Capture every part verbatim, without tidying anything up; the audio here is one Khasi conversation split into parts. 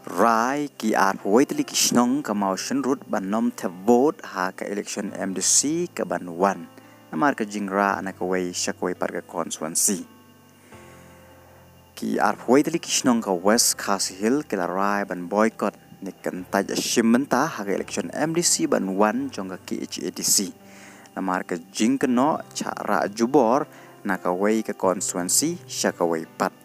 Rai ki arphew wei tylli ki shnong ka Mawshynrut ban nym thep vote ha ka election M D C ka ban wan namar ka jingrah na kawei sha kawei pat ka constituency. Ki arphew wei tylli ki shnong ka West Khasi Hills ki la rai ban boycott ne kyntait shim bynta ha ka election M D C ban wan jong ka K H A D C. Namar ka jingkynnoh chah rah jubor na kawei ka constituency sha kawei pat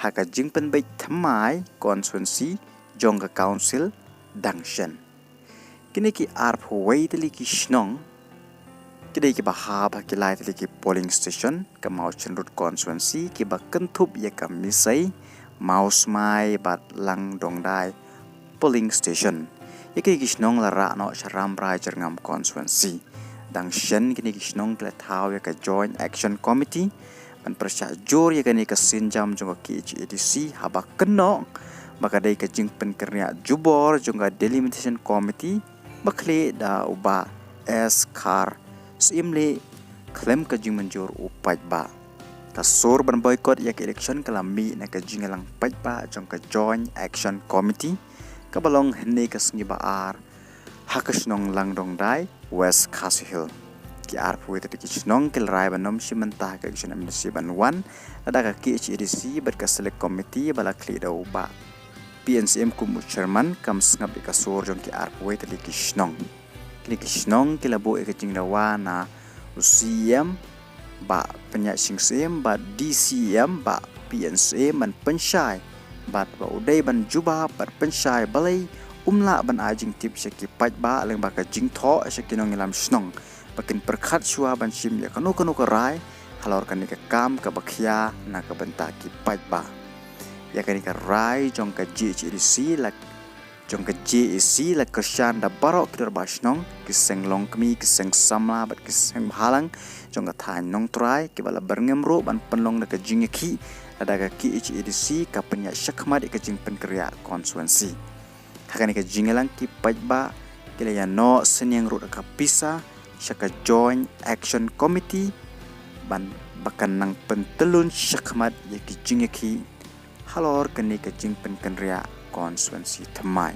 ha ka jingpynbeit thymmai constituency jong ka council dang shen. Kine ki arphew wei tylli ki shnong ki dei kiba hap ha ki lai tylli ki polling station ka Mawshynrut constituency kiba kynthup ïa ka Misei, Mawsmai bad Langdongdai polling station. Ïa kine ki shnong la rah noh sha Rambrai Jyrngam constituency. Dang shen kine ki shnong ki la thaw ïa ka Joint Action Committee ban pyrshah jur ïa kane ka sienjam jong ka K H A D C haba kynnoh ba ka dei ka jingpynkynriah jubor jong ka Delimitation Committee ba khlieh da u Bah S Khar Syiemlieh khlem ka jingmynjur u paidbah. Ka sur ban boycott ïa ka election ka la mih na ka jingïalang paidbah jong ka Joint Action Committee kaba long hynne ka sngi ba ar ha ka shnong Langdongdai, West Khasi Hills. Ki arphew wei tylli ki shnong ki la rai ban nym shim bynta ha ka election M D C ban wan lada ka K H A D C bad ka Select Committee ba la khlieh da u Bah P N Syiem kum u chairman kam sngap ïa ka sur jong ki arphew wei tylli ki shnong. Kine ki shnong ki la buh ïa ka jingdawa na u C E M Bah Pynïaid Sing Syiem bad D C E M Bah P N Syiem ban pynshai bad ba u dei ban jubab bad pynshai balei um lah ban ai jingtip sha ki paidbah lyngba ka jingthoh sha ki nongïalam shnong ba kin pyrkhat shuwa ban shim ïa kano kano ka rai halor kane ka kam kaba khia na ka bynta ki paidbah. Ïa kane ka rai jong ka J H A D C la jong ka J A C la kyrshan da baroh ki dorbar shnong, ki seng longkmie, ki seng samla bad ki seng bhalang jong ka thaiñ Nongtrai kiba la byrngem ruh ban pynlong da ka jingïakhih lada ka K H A D C ka pynïaid shakhmat ïa ka jingpynkynriah constituency. Ha kane ka jingïalang ki paidbah ki la ïanoh synñiang ruh da ka pisa sha ka Joint Action Committee ban ba kan nang pyntyllun shakhmat ïa ki jingïakhih halor kane ka jingpynkynriah constituency thymmai.